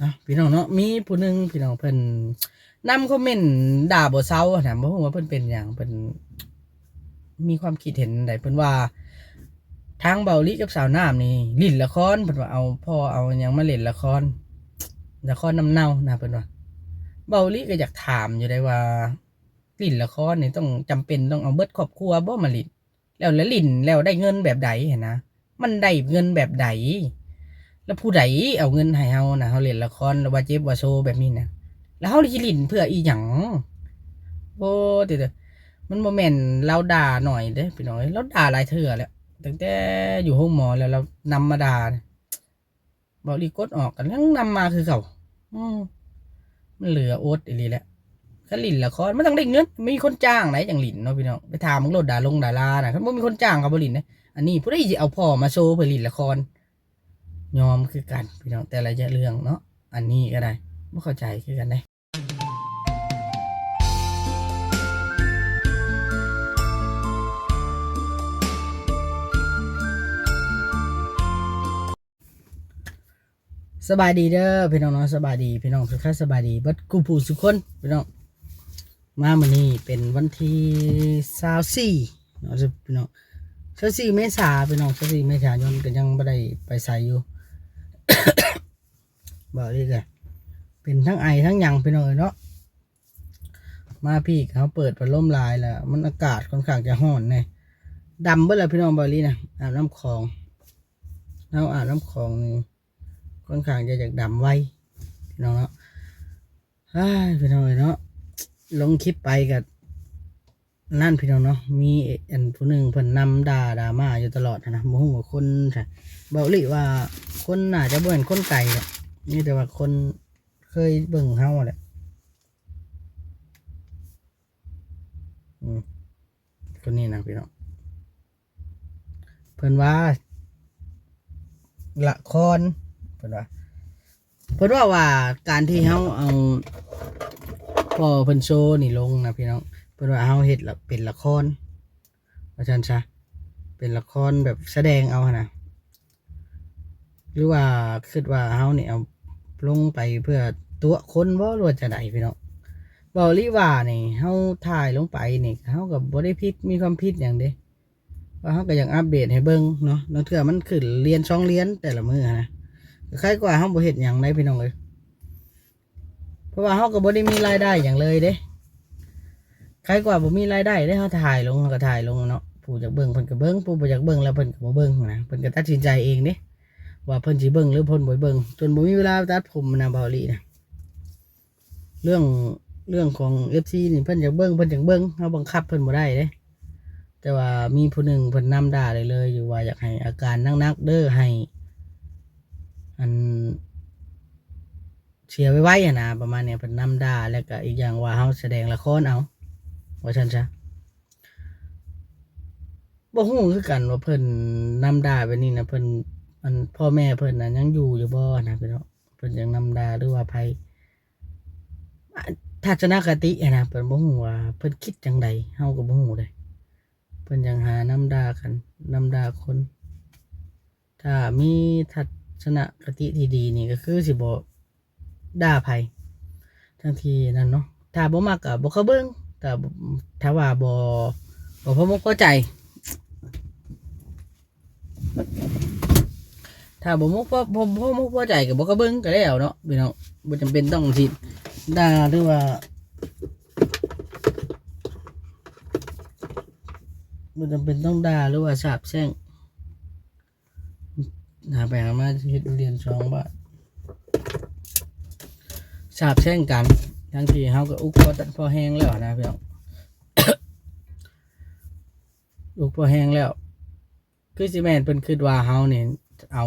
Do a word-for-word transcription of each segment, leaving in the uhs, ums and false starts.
อ่ะ พี่น้องเนาะ มีผู้หนึ่งพี่น้องเพิ่นนำคอมเมนต์ด่าบ่เซาหั้นนะ บ่ฮู้ว่าเพิ่นเป็นหยัง เพิ่นมีความคิดเห็นใด เพิ่นว่า ทางเบาหลีกับสาวน้ำนี่หลิ้นละคร เพิ่นว่าเอาพ่อเอาหยังมาเล่นละคร ละครน้ำเน่านะ เพิ่นว่า เบาหลีก็อยากถามอยู่ได้ว่า หลิ้นละครนี่ต้องจำเป็นต้องเอาเบิดครอบครัวบ่มาหลิ้น แล้ว แล้วหลิ้นแล้วได้เงินแบบใดหั้นนะ มันได้เงินแบบใด แล้วผู้ใดเอาเงินให้เฮานะ เฮาเล่นละครแล้วว่าเจ็บว่าโซแบบนี้นะ แล้วเฮาสิหลิ้นเพื่ออีหยัง โอ้ เดี๋ยวๆ มันบ่แม่นลาวด่าน้อยเด้พี่น้องเอ้ย ลาวด่าหลายเทื่อแล้ว ตั้งแต่อยู่โรงหมอแล้ว ลาวนำมาด่านะ เบาหลีกดออกก็ยังนำมาคือเก่า อืม มันเหลืออดอีหลีแหละ คันหลิ้นละครมันต้องได้เงิน มีคนจ้างไหนจั่งหลิ้นเนาะพี่น้อง ไปถามเบิ่งโลดดารงดารานะ คันบ่มีคนจ้างเขาบ่หลิ้นเด้ อันนี้ผู้ใดสิเอาพ่อมาโซเพื่อหลิ้นละคร ยอมคือกันพี่น้อง แต่ละเรื่องเนาะ อันนี้ก็ได้ บ่เข้าใจคือกันเด้ สบายดีเด้อพี่น้องเนาะ สบายดีพี่น้องทุกท่าน สบายดีเบิดกู้ผู้สุคนพี่น้อง มามื้อนี้เป็นวันที่ซาวสี่เนาะพี่น้อง ซาวสี่เมษาพี่น้อง ซาวสี่เมษายนก็ยังบ่ได้ไปไสอยู่ เบาหลีก็เป็นทั้งไอทั้งหยังพี่น้องเอ้ยเนาะ มาพี้ก็เฮาเปิดพัดลมหลายแล้ว มันอากาศค่อนข้างจะร้อนแน่ ดำเบิดแล้วพี่น้อง เบาหลีนะ อาบน้ำของ เฮาอาบน้ำของนี่ค่อนข้างจะอยากดำไวพี่น้องเนาะ อ้าย พี่น้องเอ้ยเนาะ ลงคลิปไปก็ นั่นพี่น้องเนาะ มีอันผู้หนึ่งเพิ่นนำด่าดราม่าอยู่ตลอดหั้นนะ บ่ฮู้ว่าคนใส เบาหลีว่าคนน่าจะบ่แม่นคนไกลดอก มีแต่ว่าคนเคยเบิ่งเฮาแหละ อืม คนนี้นะพี่น้อง เพิ่นว่า ละคร เพิ่นว่า เพิ่นว่า ว่าการที่เฮาเอาพ่อเพิ่นโซนี่ลงนะพี่น้อง เพิ่นว่าเฮาเฮ็ดละ เป็นละคร ว่าซั่นซะ เป็นละครแบบแสดงเอาหั้นนะ หรือว่าคิดว่าเฮานี่เอาลงไปเพื่อตั๋วคนบ่ หรือว่าจั่งใดพี่น้อง เบาหลีว่านี่ เฮาถ่ายลงไปนี่ เฮาก็บ่ได้ผิด มีความผิดหยังเด้ ว่าเฮาก็อยากอัปเดตให้เบิ่งเนาะ ลางเทื่อมันขึ้นเหรียญสองเหรียญแต่ละมื้อหั้นนะ ก็ใครกว่าเฮาบ่เฮ็ดหยังได้พี่น้องเอ้ย เพราะว่าเฮาก็บ่ได้มีรายได้หยังเลยเด้ ใครกว่าบ่มีรายได้เด้ เฮาถ่ายลง เฮาก็ถ่ายลงเนาะ ผู้อยากเบิ่งเพิ่นก็เบิ่ง ผู้บ่อยากเบิ่งแล้วเพิ่นก็บ่เบิ่งหั้นนะ เพิ่นก็ตัดสินใจเองเด้ ว่าเพิ่นสิเบิ่งหรือเพิ่นบ่เบิ่ง จนบ่มีเวลาตัดผมนะ เบาหลีนะ เรื่อง เรื่องของ เอฟซี นี่เพิ่นอยากเบิ่ง เพิ่นจั่งเบิ่ง เฮาบังคับเพิ่นบ่ได้เด้ แต่ว่ามีผู้หนึ่งเพิ่นนำด่าเลยเลยอยู่ว่าอยากให้อาการหนักๆเด้อ ให้ อัน เสียไวๆหั้นนะ ประมาณเนี้ย เพิ่นนำด่า แล้วก็อีกอย่างว่าเฮาแสดงละครเอา ว่าซั่นซะ บ่ฮู้คือกันว่าเพิ่นนำด่าแบบนี้นะ เพิ่น อัน พ่อแม่เพิ่นน่ะยังอยู่อยู่บ่นะพี่น้อง เพิ่นจั่งนำด่า หรือว่าไผ อ่ะ ทัศนคติหั้นนะ เพิ่นบ่ฮู้ว่าเพิ่นคิดจั่งใด เฮาก็บ่ฮู้เด้ เพิ่นจั่งหานำด่ากัน นำด่าคน ถ้ามีทัศนคติที่ดีนี่ก็คือสิบ่ด่าไผ ทั้งที่นั่นเนาะ ถ้าบ่มักก็บ่เข้าเบิ่ง ถ้า ถ้าว่าบ่ บ่พอมกพอใจ ถ้าบ่มกพอ บ่ บ่พอมกพอใจก็บ่เข้าเบิ่งก็แล้วเนาะพี่น้อง บ่จำเป็นต้องสิด่าหรือว่า บ่จำเป็นต้องด่าหรือว่าสาปแช่ง หาไปหามาเฮ็ดเหรียญสองบาท สาปแช่งกัน ทั้งที่เฮาก็อุกพอตัดพอแฮงแล้วนะพี่น้อง อุกพอแฮงแล้ว คือสิแม่นเพิ่นคิดว่าเฮานี่เอา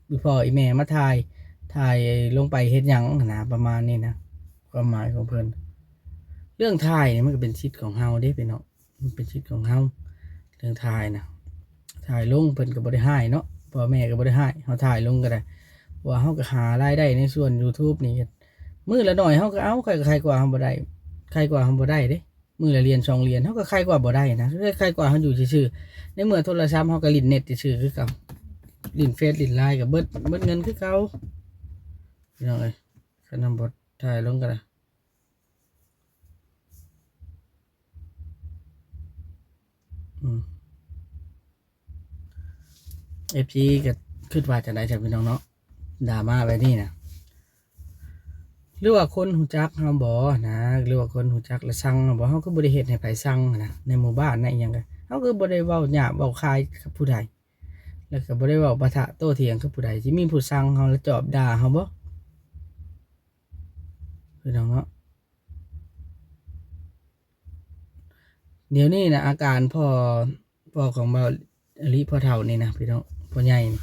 อีพ่ออีแม่มาถ่าย ถ่ายลงไปเฮ็ดหยังหั้นนะ ประมาณนี้นะ ความหมายของเพิ่น เรื่องถ่ายนี่มันก็เป็นสิทธิ์ของเฮาเด้พี่น้อง มันเป็นสิทธิ์ของเฮา เรื่องถ่ายนะ ถ่ายลงเพิ่นก็บ่ได้ฮ้ายเนาะ พ่อแม่ก็บ่ได้ฮ้าย เฮาถ่ายลงก็ได้ เพราะว่าเฮาก็หารายได้ในส่วน YouTube นี่ มื้อละหน่อยเฮาก็เอา ใคร ใครกว่าเฮาบ่ได้ ใครกว่าเฮาบ่ได้เด้ มื้อละเหรียญสองเหรียญ เฮาก็ใครกว่าบ่ได้นะ ใครกว่าเฮาอยู่ซื่อๆ ในเมื่อโทรศัพท์เฮาก็เล่นเน็ตซื่อๆคือเก่า เล่นเฟซเล่นไลน์ก็เบิด เบิดเงินคือเก่า พี่น้องเอ้ย คันนำบ่ถ่ายลงก็ได้ อืม เอฟซี ก็คิดว่าจั่งใดจ้ะพี่น้องเนาะ ดราม่าแบบนี้นะ หรือว่าคนรู้จักเฮาบ่นะ หรือว่าคนรู้จักและซังเฮาบ่ เฮาก็บ่ได้เฮ็ดให้ไผซังหั้นนะ ในหมู่บ้านในอิหยังก็ เฮาก็บ่ได้เว้าหยาบเว้าคายกับผู้ใด แล้วก็บ่ได้เว้าปะทะโต้เถียงกับผู้ใด สิมีผู้ซังเฮาและจอบด่าเฮาบ่ พี่น้องเนาะ เดี๋ยวนี้นะ อาการพ่อ พ่อของบ่าวอลิ พ่อเฒ่านี่นะพี่น้อง พ่อใหญ่นี่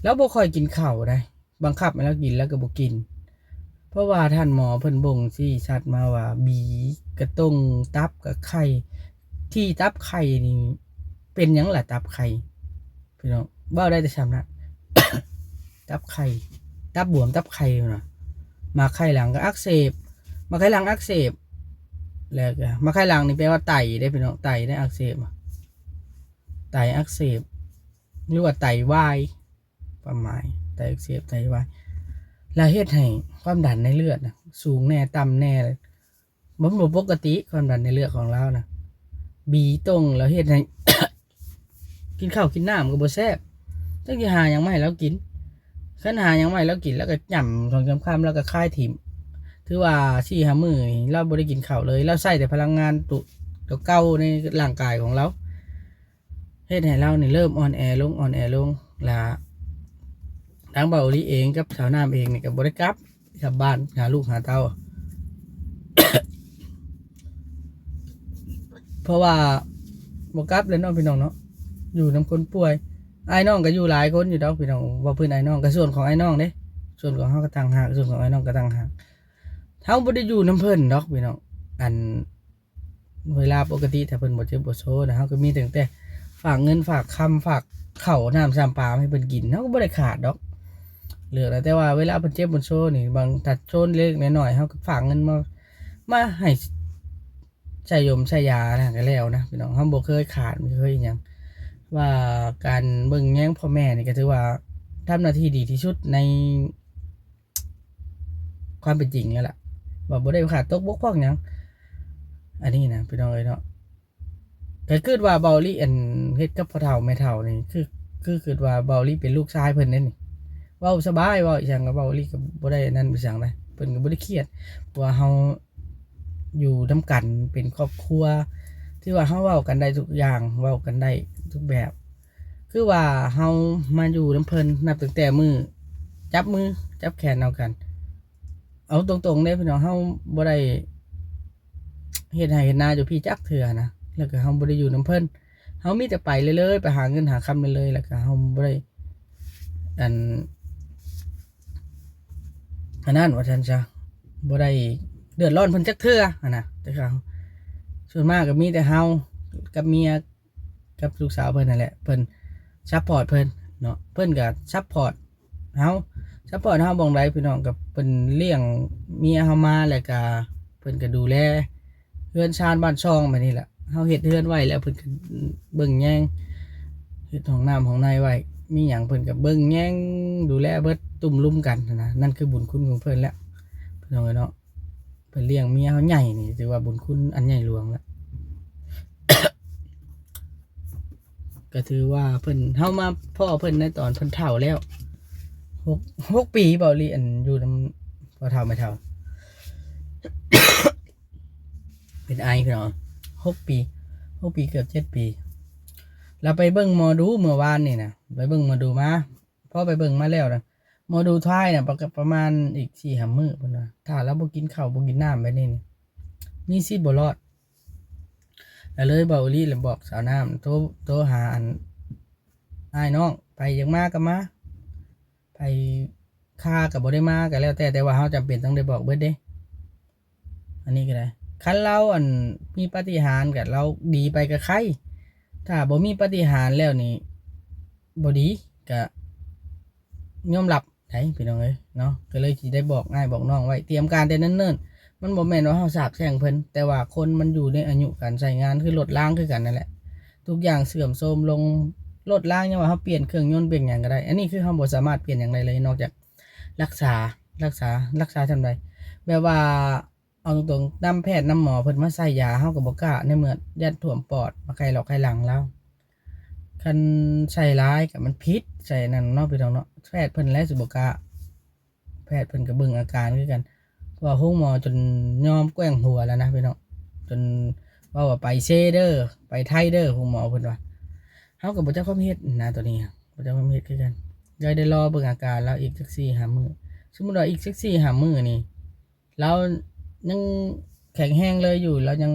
ลาวบ่ค่อยกินข้าวได้ บังคับให้ลาวกินลาวก็บ่กิน เพราะว่าท่านหมอเพิ่นบ่งชี้ชัดมาว่า บีกระต้ง ตับกับไข่ ที่ตับไข่นี่ เป็นหยังล่ะตับไข่ พี่น้อง เว้าได้แต่ส่ำนั้น ตับไข่ ตับบวม ตับไข่พุ่นน่ะ หมากไข่หลังก็อักเสบ หมากไข่หลังอักเสบ แล้วก็ หมากไข่หลังนี่แปลว่าไตเด้พี่น้อง ไตได้อักเสบ ไตอักเสบ หรือว่าไตวาย ความหมาย ไตอักเสบ ไตวาย แล้วเฮ็ดให้ความดันในเลือดน่ะ สูงแน่ ต่ำแน่ มันบ่ปกติ ความดันในเลือดของลาวนะ บีต้ง แล้วเฮ็ดให้ กินข้าวกินน้ำก็บ่แซ่บ จักสิหาหยังมาให้ลาวกิน คันหาหยังมาให้ลาวกิน ลาวก็จ้ำสองสามคำ ลาวก็คายถิ่ม ถือว่าสี่ห้ามื้อนี่ลาวบ่ได้กินข้าวเลย ลาวใช้แต่พลังงานตัว ตัวเก่าในร่างกายของลาว เฮ็ดให้ลาวนี่เริ่มอ่อนแอลง อ่อนแอลง และทางบ่าวอลิเองกับสาวน้ำเองนี่ก็บ่ได้กลับ กลับบ้านหาลูกหาเต้า เพราะว่าบ่กลับเลยเนาะพี่น้องเนาะ อยู่นำคนป่วย อ้ายน้องก็อยู่หลายคนอยู่ดอกพี่น้อง เว้าพื้นอ้ายน้อง ก็ส่วนของอ้ายน้องเด้ ส่วนของเฮาก็ต่างหาก ส่วนของอ้ายน้องก็ต่างหาก เฮาบ่ได้อยู่นำเพิ่นดอกพี่น้อง อัน เวลาปกติถ้าเพิ่นบ่เจ็บบ่โซนะ เฮาก็มีตั้งแต่ฝากเงินฝากคำ ฝากข้าวน้ำซ้ำปลาให้เพิ่นกิน เฮาก็บ่ได้ขาดดอก เหลือแล้ว แต่ว่าเวลาเพิ่นเจ็บเพิ่นโซนี่ บางถ้าโซเล็กๆน้อยๆ เฮาก็ฝากเงินมา มาให้ใช้ยมใช้ยานะ ก็แล้วนะพี่น้อง เฮาบ่เคยขาด บ่เคยอิหยัง ว่าการเบิ่งแยงพ่อแม่นี่ก็ถือว่าทำหน้าที่ดีที่สุดใน ความเป็นจริงนั่นแหละ ว่าบ่ได้ขาดตกบกพร่องหยัง อันนี้นะพี่น้องเอ้ยเนาะ ก็คิดว่าบ่าวอลิอันเฮ็ดกับพ่อเฒ่าแม่เฒ่านี่ คือ คือคิดว่าบ่าวอลิเป็นลูกชายเพิ่นเด้นี่ เว้าสบาย เว้าอีหยังก็บ่าวอลิก็บ่ได้อันนั้นไปหยังนะ เพิ่นก็บ่ได้เครียด เพราะว่าเฮาอยู่นำกันเป็นครอบครัว ที่ว่าเฮาเว้ากันได้ทุกอย่าง เว้ากันได้ทุกแบบ คือว่าเฮามาอยู่นำเพิ่นนับตั้งแต่มื้อจับมือจับแขนเอากัน เอาตรงๆเด้พี่น้อง เฮาบ่ได้เฮ็ดไร่เฮ็ดนาอยู่พี้จักเทื่อนะ แล้วก็เฮาบ่ได้อยู่นำเพิ่น เฮามีแต่ไปเรื่อยๆ ไปหาเงินหาคำเรื่อยๆ แล้วก็เฮาบ่ได้ อัน อันนั้นว่าซั่นซะ บ่ได้เดือดร้อนเพิ่นจักเทื่อหั้นนะ แต่ก็ส่วนมากก็มีแต่เฮากับเมียกับลูกสาวเพิ่นนั่นแหละ เพิ่นซัปพอร์ตเพิ่นเนาะ เพิ่นก็ซัปพอร์ตเฮา ซัปพอร์ตเฮาหม่องใดพี่น้อง ก็เพิ่นเลี้ยงเมียเฮามา แล้วก็เพิ่นก็ดูแลเฮือนชานบ้านช่องแบบนี้แหละ เฮาเฮ็ดเฮือนไว้แล้วเพิ่นก็เบิ่งแยง เฮ็ดห้องน้ำห้องในไว้ มีหยังเพิ่นก็เบิ่งแยงดูแลเบิดตุ้มลุมกันหั้นนะ นั่นคือบุญคุณของเพิ่นแหละพี่น้องเอ้ยเนาะ เพิ่นเลี้ยงเมียเฮาใหญ่นี่ถือว่าบุญคุณอันใหญ่หลวงแล้ว ก็ถือว่าเพิ่น เฮามาพ้อเพิ่นในตอนเพิ่นเฒ่าแล้ว หก หกปีบ่าวอลิอันอยู่นำพ่อเฒ่าแม่เฒ่า เป็นไอพี่น้อง หกปี หกปีเกือบเจ็ดปี ลาวไปเบิ่งหมอดูเมื่อวานนี่นะ ไปเบิ่งหมอดูมา พอไปเบิ่งมาแล้วนะ หมอดูทายนะ ประ ประมาณอีกสี่ห้ามื้อเพิ่นว่า ถ้าลาวบ่กินข้าวบ่กินน้ำแบบนี้นี่ มีสิทธิ์บ่รอด แล้วเลยบ่าวอลิเลยบอกสาวน้ำ โทร โทรหาอัน อ้ายน้อง ไผอยากมาก็มา ไผคาก็บ่ได้มาก็แล้วแต่ แต่ว่าเฮาจำเป็นต้องได้บอกเบิดเด้ อันนี้ก็ได้ คันลาวอันมีปาฏิหาริย์ก็ลาวดีไปก็ไค ถ้าบ่มีปาฏิหาริย์แล้วนี่บ่ดี ก็ยอมรับได้พี่น้องเอ้ยเนาะ ก็เลยสิได้บอกอ้ายบอกน้องไว้ เตรียมการแต่เนิ่นๆ มันบ่แม่นว่าเฮาสาปแช่งเพิ่น แต่ว่าคนมันอยู่ในอายุการใช้งานคือรถรางคือกันนั่นแหละ ทุกอย่างเสื่อมโทรมลง รถรางยังว่าเฮาเปลี่ยนเครื่องยนต์เปลี่ยนหยังก็ได้ อันนี้คือเฮาบ่สามารถเปลี่ยนหยังได้เลย นอกจากรักษา รักษา รักษาจั่งใด แบบว่า เอาตรงๆ นำแพทย์นำหมอเพิ่นมาใส่ยา เฮาก็บ่กล้า ในเมื่อย้านท่วมปอด มาไข้หลอกไข้หลังลาว คันใส่หลายก็มันผิด ใส่นั่นเนาะพี่น้องเนาะ แพทย์เพิ่นแหละสิบ่กล้า แพทย์เพิ่นก็เบิ่งอาการคือกัน เพราะว่าโรงหมอจนยอมแกว่งหัวแล้วนะพี่น้อง จนเว้าว่าไปเซเด้อ ไปไทเด้อ โรงหมอเพิ่นว่า เฮาก็บ่จักความเฮ็ดนะตัวนี้ บ่จักความเฮ็ดคือกัน ก็ได้รอเบิ่งอาการลาวอีกจักสี่ห้ามื้อ สมมุติว่าอีกจักสี่ห้ามื้อนี่ ลาวยังแข็งแรงเลยอยู่ ลาวยัง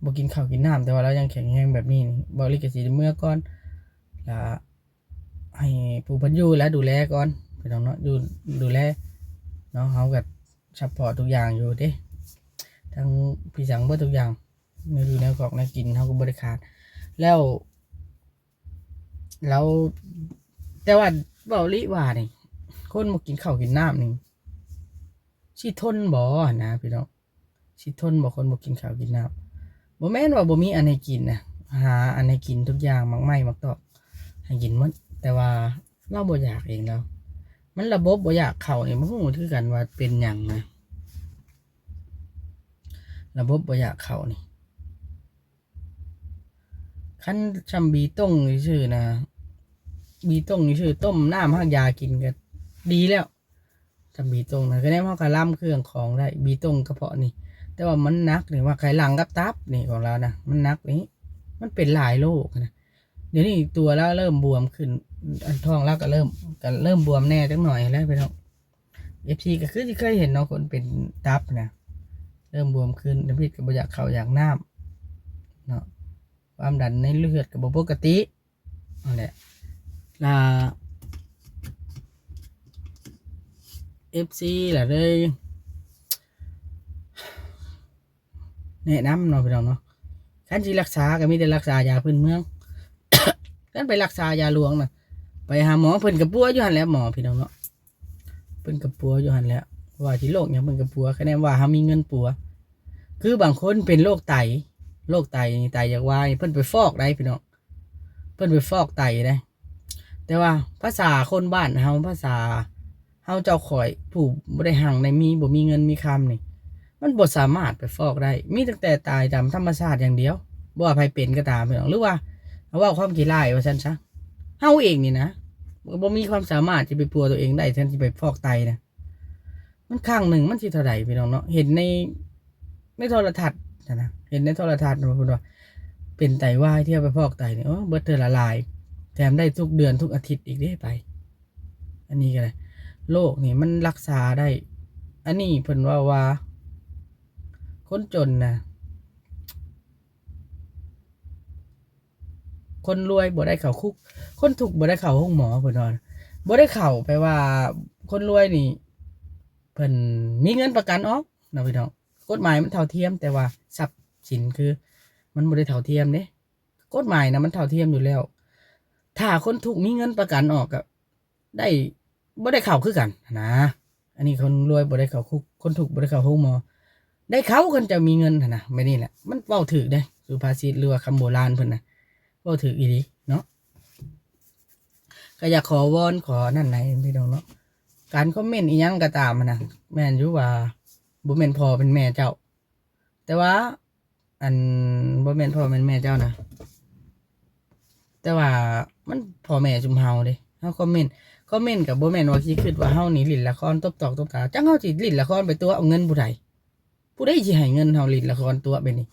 บ่กินข้าวกินน้ำ แต่ว่าลาวยังแข็งแรงแบบนี้นี่ บ่าวหลีก็สิได้เมือก่อน แล้วให้ผู้เพิ่นอยู่และดูแลก่อน พี่น้องเนาะ อยู่ ดูแลเนาะ เฮาก็ซัปพอร์ตทุกอย่างอยู่เด้ ทั้งพี่สังเบิดทุกอย่าง แนวอยู่แนวกอกแนวกิน เฮาก็บ่ได้ขาด แล้ว แล้ว แต่ว่าบ่าวหลีว่านี่ คนบ่กินข้าวกินน้ำนี่ สิทนบ่นะพี่น้อง สิทนบ่คนบ่กินข้าวกินน้ำ บ่แม่นว่าบ่มีอันให้กินนะ หาอันให้กินทุกอย่าง หมากไม้หมากตอก ให้กินหมด แต่ว่าลาวบ่อยากเองลาว มันระบบบ่อยากเข้านี่ บ่ฮู้คือกันว่าเป็นหยังนะ ระบบบ่อยากเข้านี่ คันซ่ำบีต้งซื่อๆนะ บีต้งซื่อๆ ต้มน้ำหากยากินก็ดีแล้ว ซ่ำบีต้งนะ ก็ได้เฮาก็ล้ำเครื่องของได้ บีต้งกระเพาะนี่ แต่ว่ามันหนักนี่ ว่าไขหลังกับตับนี่ของลาวนะ มันหนักนี่ มันเป็นหลายโรคนะ เดี๋ยวนี้ตัวลาวเริ่มบวมขึ้น อันท้องลาวก็เริ่ม ก็เริ่มบวมแน่จักหน่อยแล้วพี่น้อง เอฟซี ก็คือสิเคยเห็นเนาะ คนเป็นตับนะ เริ่มบวมขึ้น น้ำพิษก็บ่อยากเข้าอยากน้ำเนาะ ความดันในเลือดก็บ่ปกติ นั่นแหละ อ่า เอฟซี ล่ะเลย แนะนำเนาะพี่น้องเนาะ คันสิรักษาก็มีแต่รักษายาพื้นเมือง คันไปรักษายาหลวงน่ะ ไปหาหมอเพิ่นก็ปัวอยู่หั่นแหละหมอพี่น้องเนาะ เพิ่นก็ปัวอยู่หั่นแหละ ว่าสิโรคหยังเพิ่นก็ปัว คะแนนว่าเฮามีเงินปัว คือบางคนเป็นโรคไต โรคไตนี่ไตอยากวาย เพิ่นไปฟอกได้พี่น้อง เพิ่นไปฟอกไตได้ แต่ว่าภาษาคนบ้านเฮา ภาษาเฮาเจ้าข้อย ผู้บ่ได้หังได้มี บ่มีเงินมีคำนี่ มันบ่สามารถไปฟอกได้ มีตั้งแต่ตายตามธรรมชาติอย่างเดียว บ่ว่าไผเป็นก็ตามพี่น้อง หรือว่าเอาเว้าความขี้ร้ายว่าซั่นซะ เฮาเองนี่นะ บ่มีความสามารถที่ไปปัวตัวเองได้ แทนที่ไปฟอกไตนะ มันครั้งหนึ่งมันสิเท่าใดพี่น้องเนาะ เห็นใน ในโทรทัศน์นะนะ เห็นในโทรทัศน์ว่าเพิ่นว่าเป็นไตวาย เที่ยวไปฟอกไตนี่ โอ้ เบิดเทื่อละหลาย แถมได้ทุกเดือนทุกอาทิตย์อีกเด้ไป อันนี้ก็ได้ โรคนี่มันรักษาได้ อันนี้เพิ่นว่าว่า คนจนนะ คนรวยบ่ได้เข้าคุก คนทุกข์บ่ได้เข้าโรงหมอ เพิ่นว่า บ่ได้เข้า แปลว่าคนรวยนี่ เพิ่นมีเงินประกันออกเนาะพี่น้อง กฎหมายมันเท่าเทียม แต่ว่าทรัพย์สินคือ มันบ่ได้เท่าเทียมเด้ กฎหมายนะมันเท่าเทียมอยู่แล้ว ถ้าคนทุกข์มีเงินประกันออกก็ได้ บ่ได้เข้าคือกันนะ อันนี้คนรวยบ่ได้เข้าคุก คนทุกข์บ่ได้เข้าโรงหมอ ได้เข้าคันเจ้ามีเงินหั้นนะ แบบนี้แหละ มันเว้าถูกเด้ สุภาษิตหรือว่าคำโบราณเพิ่นนะ เว้าถูกอีหลีเนาะ ก็อยากขอวอนขอนั่นไหนพี่น้องเนาะ การคอมเมนต์อีหยังก็ตามหั้นนะ แม่นอยู่ว่าบ่แม่นพ่อเป็นแม่เจ้า แต่ว่า อัน บ่แม่นพ่อแม่นแม่เจ้านะ แต่ว่ามันพ่อแม่ซุมเฮาเด้ เฮาคอมเมนต์ คอมเมนต์ก็บ่แม่นว่าสิคิดว่าเฮานี่เล่นละครตบตอกตบตา จักเฮาสิเล่นละครไปตั๋วเอาเงินผู้ใด ผู้ใดสิให้เงินเฮาเล่นละครตั๋วแบบนี้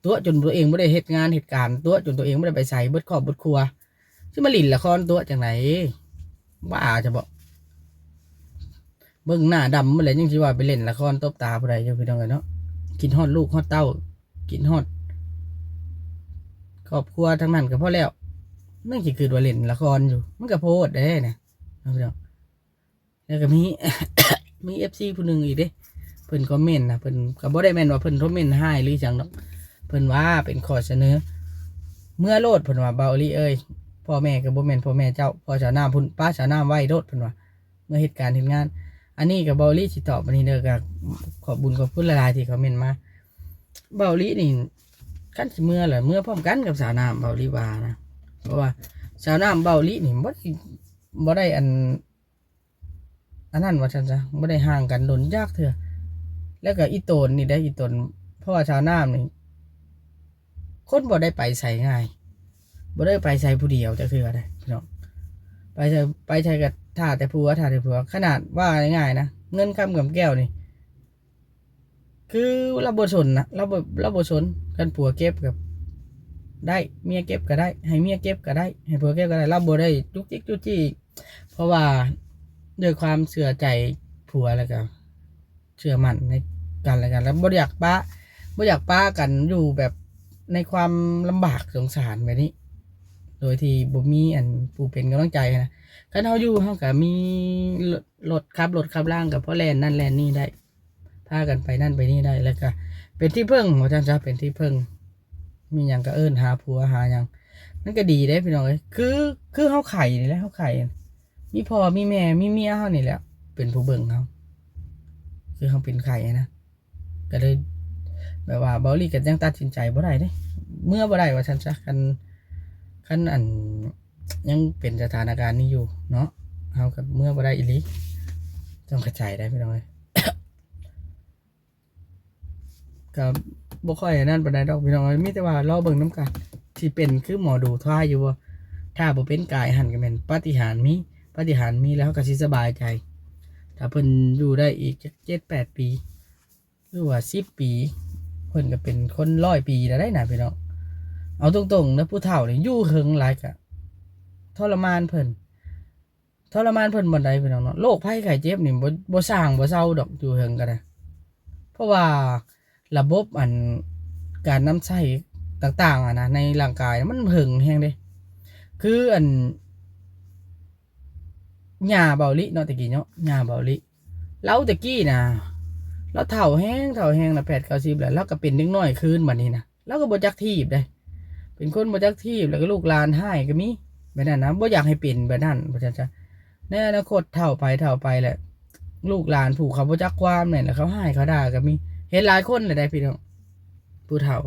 ตั๋วจนตัวเองบ่ได้เฮ็ดงานเฮ็ดการ ตั๋วจนตัวเองบ่ได้ไปไส เบิดครอบเบิดครัว สิมาเล่นละครตั๋วจั่งใด บ้าจะบ่ เบิ่งหน้าดำหมดแล้วยังสิว่าไปเล่นละครตบตาผู้ใดอยู่พี่น้องเอ้ยเนาะ คิดฮอดลูกฮอดเต้า คิดฮอดครอบครัวทั้งนั้นก็พอแล้ว ยังสิคิดว่าเล่นละครอยู่ มันก็โพดเด้นะ เนาะพี่น้อง แล้วก็มี มี เอฟซี ผู้หนึ่งอีกเด้ เพิ่นคอมเมนต์นะ เพิ่นก็บ่ได้แม่นว่าเพิ่นคอมเมนต์ร้ายหรือหยังดอก เพิ่นว่าเป็นข้อเสนอ เมือโลด เพิ่นว่า เบาอีหลีเอ้ย พ่อแม่ก็บ่แม่นพ่อแม่เจ้า พ่อสาวน้ำพุ้น ป้าสาวน้ำไว้โลด เพิ่นว่า เมือเฮ็ดการเฮ็ดงาน อันนี้ก็เบาอีหลีสิตอบอันนี้เด้อ ก็ขอบบุญขอบคุณหลายๆที่คอมเมนต์มา เบาอีหลีนี่ คันสิเมือล่ะ เมือพร้อมกันกับสาวน้ำ เบาอีหลีว่านะ เพราะว่าสาวน้ำ เบาอีหลีนี่บ่ได้ บ่ได้อัน อันนั้นว่าซั่นซะ บ่ได้ห่างกันโดนจักเทื่อ แล้วก็อีตนนี่เด้ อีตน เพราะว่าสาวน้ำนี่ คนบ่ได้ไปไสง่าย บ่ได้ไปไสผู้เดียวจักเทื่อเด้พี่น้อง ไปไส ไปไสก็ท่าแต่ผัว ท่าแต่ผัว ขนาดว่าง่ายๆนะ เงินคำกำแก้วนี่ คือลาวบ่สนนะ ลาวบ่ ลาวบ่สน คันผัวเก็บก็ได้ เมียเก็บก็ได้ ให้เมียเก็บก็ได้ ให้ผัวเก็บก็ได้ ลาวบ่ได้จุกจิกจุกจิก เพราะว่าด้วยความเชื่อใจผัว แล้วก็เชื่อมั่นในกันและกัน แล้วบ่อยากปะ บ่อยากปะกันอยู่แบบในความลำบากสงสารแบบนี้ โดยที่บ่มีอันผู้เป็นกำลังใจนะ คันเฮาอยู่ เฮาก็มีรถ รถขับ รถขับลาง ก็พอแล่นนั่นแล่นนี่ได้ พากันไปนั่นไปนี่ได้ แล้วก็เป็นที่พึ่ง ว่าซั่นซะ เป็นที่พึ่ง มีหยังก็เอิ้นหาผัวหาหยัง มันก็ดีเด้พี่น้องเอ้ย คือ คือเฮาไขนี่แหละ เฮาไข มีพ่อมีแม่ มีเมียเฮานี่แหละ เป็นผู้เบิ่งเฮา คือเฮาเป็นไขนะ ก็เลย แบบว่าเบาหลีก็ยังตัดสินใจบ่ได้เด้ เมือบ่ได้ว่าซั่นซะ คัน คันอัน ยังเป็นสถานการณ์นี้อยู่เนาะ เฮาก็เมือบ่ได้อีหลี ต้องเข้าใจได้พี่น้องเอ้ย ก็บ่ค่อยอันนั้นปานใดดอกพี่น้องเอ้ย มีแต่ว่ารอเบิ่งนำกัน สิเป็นคือหมอดูทายอยู่บ่ ถ้าบ่เป็นกายหั่นก็แม่นปาฏิหาริย์มี ปาฏิหาริย์มีแล้วเฮาก็สิสบายใจ ถ้าเพิ่นอยู่ได้อีกจักเจ็ดแปดปี หรือว่าสิบปี เพิ่นก็เป็นคนร้อยปีแล้วได้นะพี่น้อง เอาตรงๆนะ ผู้เฒ่านี่อยู่เหิงหลายก็ทรมานเพิ่น ทรมานเพิ่นบ่ได้พี่น้องเนาะ โรคภัยไข้เจ็บนี่บ่ บ่ซ่างบ่เซาดอก อยู่เหิงก็ได้ เพราะว่าระบบอันการนำใช้ต่างๆอะนะ ในร่างกายมันเหิงแฮงเด้ คืออัน ย่าเบาหลีเนาะ แต่กี้เนาะ ย่าเบาหลี ลาวแต่กี้นะ ลาวเฒ่าแฮง เฒ่าแฮงนะ แปดเก้าสิบแล้ว ลาวก็เป็นเด็กน้อยคืนบัดนี้นะ ลาวก็บ่จักถีบเด้ เป็นคนบ่จักถีบ แล้วก็ลูกหลานฮ้ายก็มี แบบนั้นนะ บ่อยากให้เป็นแบบนั้น ว่าซั่นซะ ในอนาคตเฒ่าไป เฒ่าไปแหละ ลูกหลานผู้เขาบ่จักความนี่แหละ เขาฮ้ายเขาด่าก็มี เห็นหลายคนแล้วได้พี่น้อง ผู้เฒ่า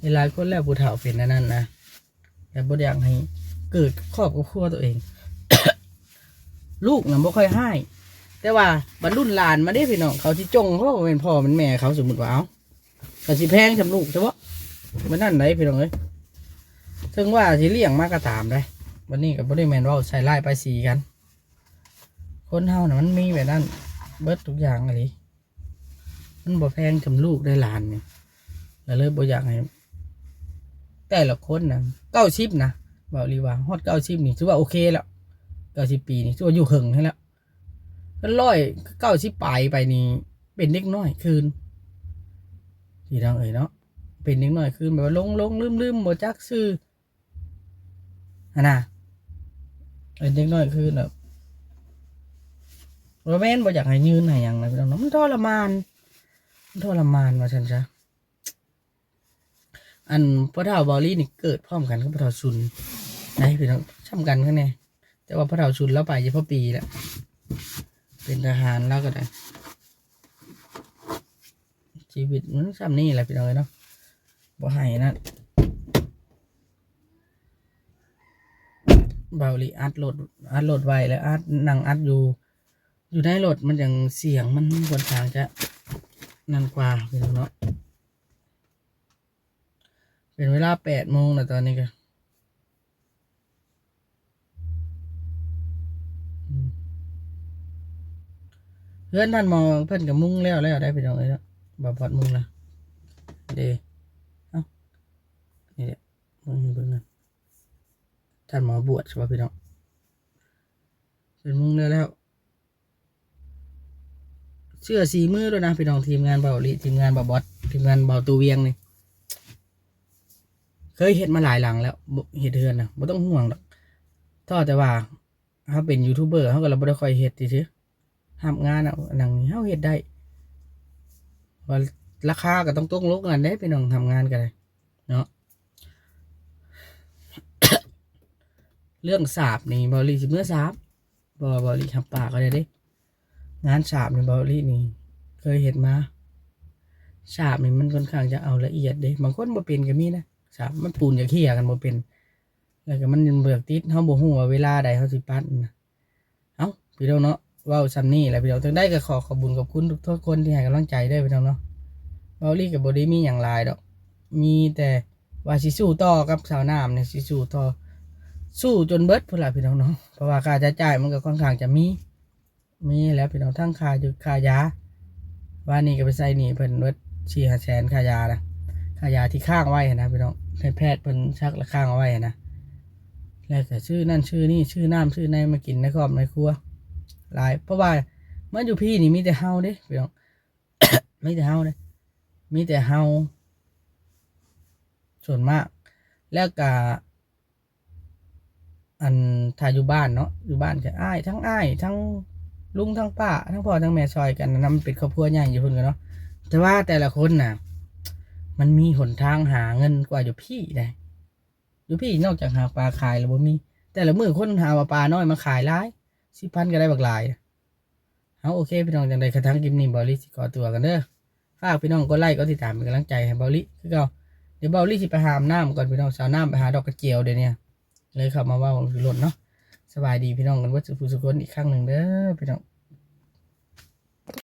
เห็นหลายคนแล้วผู้เฒ่าเป็นอันนั้นนะ แต่บ่อยากให้เกิดกับครอบกับครัวตัวเอง ลูกน่ะบ่ค่อยฮ้าย แต่ว่าบัดรุ่นหลานมาเด้พี่น้อง เขาสิจ่ง เพราะว่าเป็นพ่อเป็นแม่เขา สมมุติว่า เอ้า ก็สิแพงส่ำลูกซะบ่ มื้อนั้นได๋พี่น้องเอ้ย ถึงว่าสิเลี้ยงมาก็ตามได๋ บัดนี้ก็บ่ได้แม่นเว้าใส่ร้ายป้ายสีกัน คนเฮาน่ะมันมีแบบนั้นเบิดทุกอย่างอีหลี มันบ่แพงส่ำลูกได้หลานนี่ ก็เลยบ่อยากให้ แต่ละคนน่ะ เก้าสิบนะ เว้าอีหลีว่าฮอดเก้าสิบนี่ถือว่าโอเคแล้ว เก้าสิบปีนี่ถือว่าอยู่เหิงหั้นแล้ว คันร้อยเก้าสิบปลายไปนี่เป็นเด็กน้อยคืน พี่น้องเอ้ยเนาะ เป็นเด็กน้อยคืน แบบว่าหลงๆ ลืมๆ บ่จักชื่อ หั่นน่ะ เป็นเด็กน้อยคืนแบบ บ่แม่นบ่อยากให้ยืนให้หยังนะพี่น้องเนาะ มันทรมาน มันทรมานว่าซั่นซะ อันพ่อเฒ่าเบาหลีนี่เกิดพร้อมกันกับพ่อเฒ่าซุน ได้พี่น้อง ส่ำกันแค่นี้ แต่ว่าพ่อเฒ่าซุนลาวไปเฉพาะปีละ เป็นทหารลาวก็ได้ ชีวิตมันส่ำนี้แหละพี่น้องเอ้ยเนาะ บ่ให้นั่น เบาหลีอัดรถ อัดรถไว้แล้วอัด นั่งอัดอยู่ อยู่ในรถมันจั่งเสียงมันค่อนข้างจะนั่นกว่าพี่น้องเนาะ เป็นเวลาแปดโมงแล้วตอนนี้ก็ อืม เฮือนท่านหมอเพิ่นก็มุงแล้วแล้วได้พี่น้องเอ้ยเนาะ บ่าวบอสมุงละ เด้ เอ้า นี่แหละ เบิ่ง เบิ่งนะ ท่านหมอบวชใช่ปะพี่น้อง เพิ่นมุงแล้วแล้ว เสื้อสีมือด้วยนะพี่น้อง ทีมงานเบาหลี ทีมงานบ่าวบอส ทีมงานบ่าวตูเวียงนี่ เคยเฮ็ดมาหลายหลังแล้ว บ่ เฮ็ดเฮือนนะ บ่ต้องห่วงดอก เท่าแต่ว่า เฮาเป็นยูทูบเบอร์ เฮาก็เลยบ่ได้ค่อยเฮ็ดซื่อๆ รับงานเอา อันนั้นเฮาเฮ็ดได้ ว่าราคาก็ต้องตกลงกันเด้พี่น้อง รับงานก็ได้เนาะ เรื่องสาบนี่เบาหลีสิเมือสาบ บ่ เบาหลีรับปากก็ได้เด้ งานสาบนี่เบาหลีนี่เคยเฮ็ดมา สาบนี่มันค่อนข้างจะเอาละเอียดเด้ บางคนบ่เป็นก็มีนะ สาบมันปูนกับเขี้ยกันบ่เป็น แล้วก็มันเบือกติด เฮาบ่ฮู้ว่าเวลาใดเฮาสิปัดนะ เอ้า พี่น้องเนาะ เว้าส่ำนี้แหละพี่น้อง จั่งใด๋ก็ขอขอบบุญขอบคุณทุกๆคนที่ให้กำลังใจเด้อพี่น้องเนาะ เบาหลีก็บ่ได้มีหยังหลายดอก มีแต่ว่าสิสู้ต่อกับสาวน้ำนี่ สิสู้ต่อ สู้จนเบิดพุ้นล่ะพี่น้องเนาะ เพราะว่าค่าใช้จ่ายมันก็ค่อนข้างจะมี มีแล้วพี่น้อง ทั้งค่าอยู่ค่ายา วานนี้ก็ไปใส่หนี้เพิ่นเบิดสี่ห้าแสน ค่ายานะ ค่ายาที่ค้างไว้หั้นนะพี่น้อง ให้แพทย์เพิ่นซักและค้างเอาไว้หั้นนะ แล้วก็ซื้อนั่นซื้อนี่ ซื้อน้ำซื้อในมากินในครอบในครัว หลาย เพราะว่ามาอยู่พี้นี่มีแต่เฮาเด้พี่น้อง มีแต่เฮาเด้ มีแต่เฮา ส่วนมาก แล้วก็ อัน ถ้าอยู่บ้านเนาะ อยู่บ้านก็อ้าย ทั้งอ้าย ทั้งลุง ทั้งป้า ทั้งพ่อ ทั้งแม่ซ่อยกันนะ มันเป็นครอบครัวใหญ่อยู่พุ้นกันเนาะ แต่ว่าแต่ละคนน่ะ มันมีหนทางหาเงินกว่าอยู่พี้ได๋ อยู่พี้นอกจากหาปลาขายแล้วบ่มี แต่ละมื้อคนหาเอาปลาน้อยมาขายหลาย สิบพันก็ได้บักหลาย เอา โอเคพี่น้อง จั่งใด๋กระทั่งคลิปนี้เบาหลีสิขอตัวกันเด้อ ฝากพี่น้องกดไลก์กดติดตามเป็นกำลังใจให้เบาหลีคือเก่า เดี๋ยวเบาหลีสิไปหาอาบน้ำก่อนพี่น้อง สาวน้ำไปหาดอกกระเจียวเดี๋ยวนี้ เลยเข้ามาเว้าอยู่รถเนาะ สบายดีพี่น้องกันเบิดสุขสุขคนอีกครั้งหนึ่งเด้อพี่น้อง